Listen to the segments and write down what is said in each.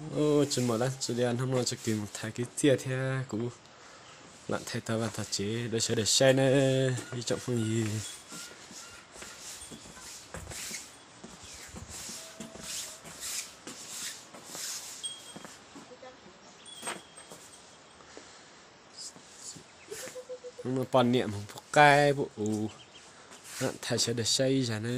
Tsis muaj dab tsi li, hnub no tso kwv mus thaiv kwv txiaj thiab kuv lam thaiv tau vaj tau tsev rau sawv daws saib na ib tsoom phooj ywg. Hnub no poj niam mus pub qaib pub us, lam thaiv sawv daws saib ib zag na.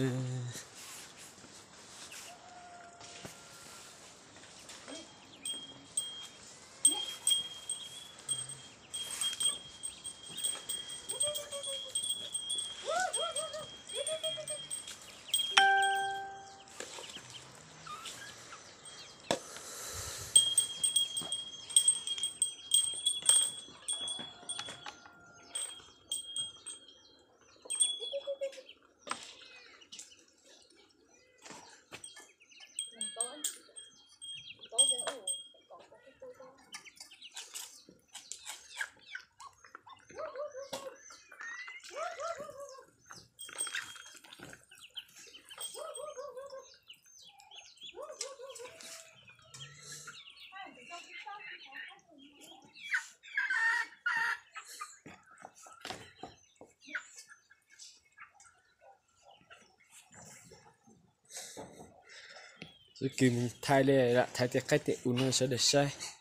Tso kwv mus thaiv li, lam thaiv tej qaib tej us no sawv daws saib.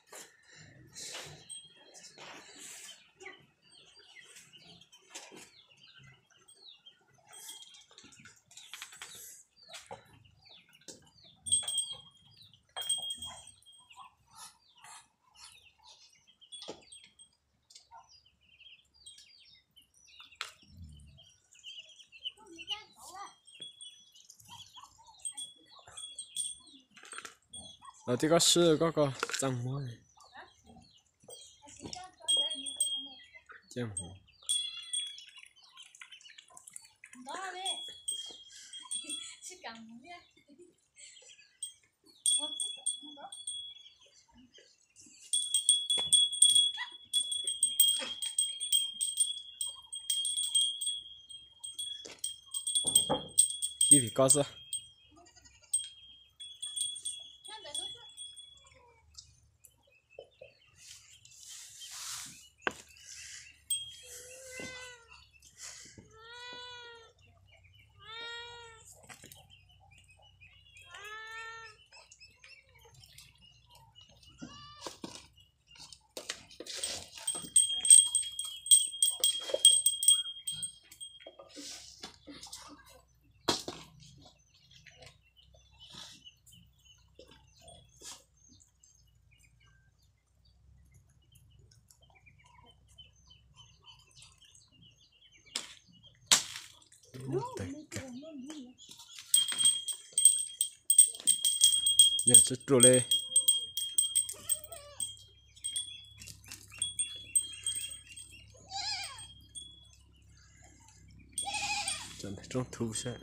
Los tib kob swb koj ko txaj muag. Ib vim koj xwb. Yog tsis ruam li. Roob thu saib.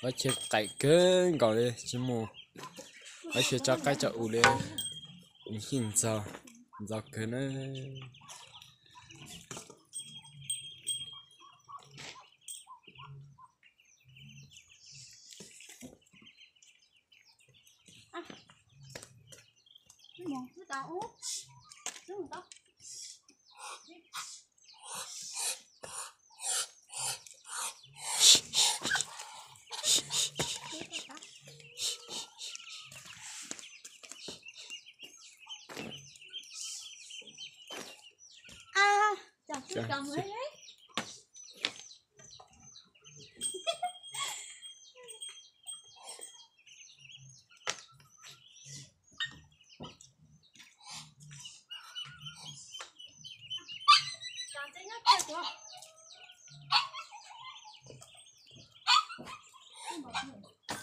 Qhov chaw qaim kawg nkaus li, tsis muaj qhov chaw tso qaib tso us li, nws yeej ntxaug, ntxaug kawg na.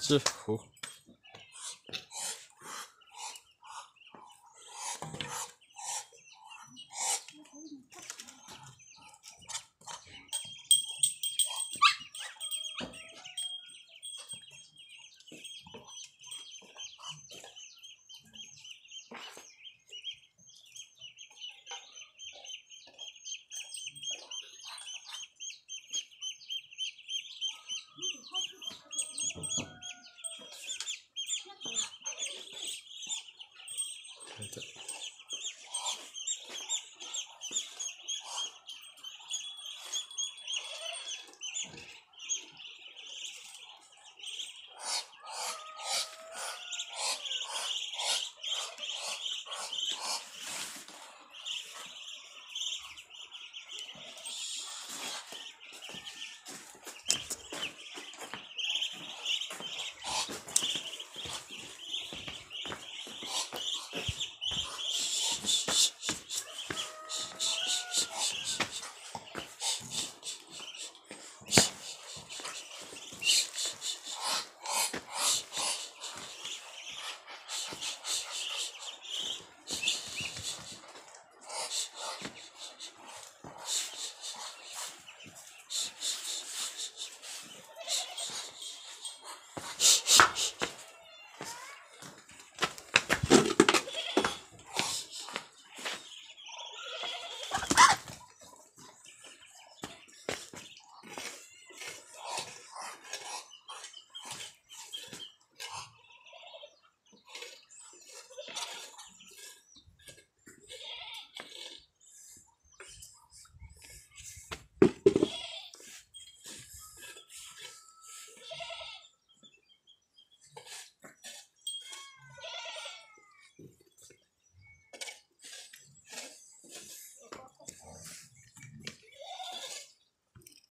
Tsis huv.